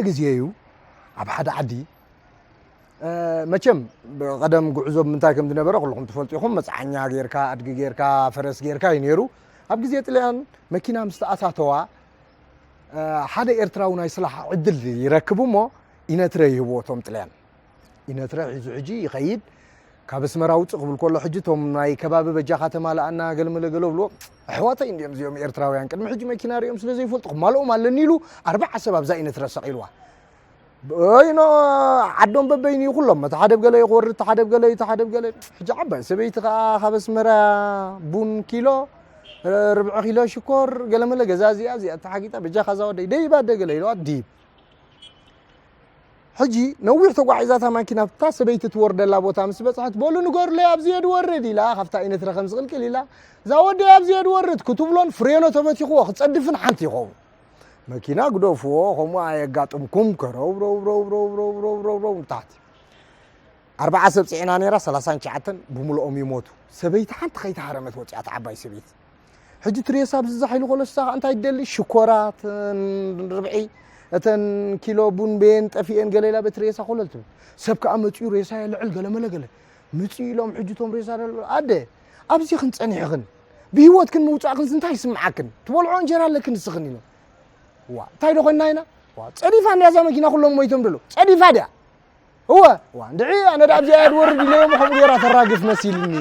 ግዜ እዩ ኣብ ሓደ ዓዲ መቸም ቀደም ጉዕዞ ብምንታይ ከም ዝነበረ ኩልኹም ትፈልጡ ኢኹም። መፅዓኛ ጌርካ፣ ኣድጊ ጌርካ፣ ፈረስ ጌርካ እዩ ነይሩ። ኣብ ግዜ ጥልያን መኪና ምስ ተኣታተዋ ሓደ ኤርትራዊ ናይ ስራሕ ዕድል ይረክብ እሞ ኢነትረ ይህብዎ እቶም ጥልያን። ኢነትረ ሒዙ ሕጂ ይኸይድ። ካብ ኣስመራ ውፅእ ክብል ከሎ ሕጂ እቶም ናይ ከባቢ በጃኻ ተማልኣና ገለመለ ገለ ብልዎ ኣሕዋተይ እንዲኦም እዚኦም ኤርትራውያን ቅድሚ ሕጂ መኪና ሪኦም ስለ ዘይፈልጡ ክማልኦም ኣለኒ ኢሉ ኣርባዓ ሰብ ኣብዛ ኢነትረ ሰቒልዋ። በይኖ ዓዶም በበይኑ እዩ ኩሎም። እቲ ሓደ ገለ እዩ ክወርድ፣ እቲ ሓደ ገለ እዩ፣ እቲ ሓደ ገለ እዩ። ሕጂ ዓባይ ሰበይቲ ከኣ ካብ ኣስመራ ቡን ኪሎ ርብዒ ኪሎ ሽኮር ገለመለ ገዛ እዚኣ እዚኣ ተሓጊጣ በጃኻ እዛ ወደይ ደይባ ደገለ ኢለዋ ዲብ ሕጂ ነዊሕ ተጓዒዛ እታ ማኪና ኣብታ ሰበይቲ ትወርደላ ቦታ ምስ በፅሐት በሉ ንገሩለይ ኣብዚ እየ ድወርድ ኢላ ካብታ ኢነትረ ከም ዝቕልቅል ኢላ እዛ ወደይ ኣብዚ እየ ድወርድ ክትብሎን ፍሬኖ ተበቲኽዎ ክፀድፍን ሓንቲ ይኸውን። መኪና ግደፍዎ ከምኡ ኣየጋጥምኩም ከረው ረው ረው ረው ረው ረው ረው ረው ረው ንታሕቲ ኣርባዓ ሰብ ፅዒና ነይራ ሰላሳን ትሽዓተን ብምልኦም ይሞቱ። ሰበይቲ ሓንቲ ከይተሃረመት ወፂኣ እታ ዓባይ ሰበይቲ። ሕጂ እቲ ሬሳ ኣብዚ ዛሕ ኢሉ ከሎ ንሳ ከዓ እንታይ ትደሊ ሽኮራት ርብዒ እተን ኪሎ ቡን በየን ጠፊኤን ገለ ኢላ በቲ ሬሳ ኮለል ትብል። ሰብ ከዓ መፂኡ ሬሳ የልዕል ገለመለ ገለ ምፅኡ ኢሎም ሕጂ እቶም ሬሳ ደልበሉ ኣደ ኣብዚ ክንፀኒሕኽን ብህይወትክን ምውፃእክንስ እንታይ ይስምዓክን ትበልዖ እንጀራ ኣለክን ንስኽን ኢሎም ዋ እንታይ ዶ ኮይንና ኢና ዋ ፀዲፋ እንድያ እዛ መኪና ኩሎም ሞይቶም ደሎ ፀዲፋ ድያ እወ ዋ እንድዒ ኣነ ዳ ኣብዚኣ እያ ድወርድ ኢለዮም ከምኡ ገይራ ተራግፍ መሲልኒ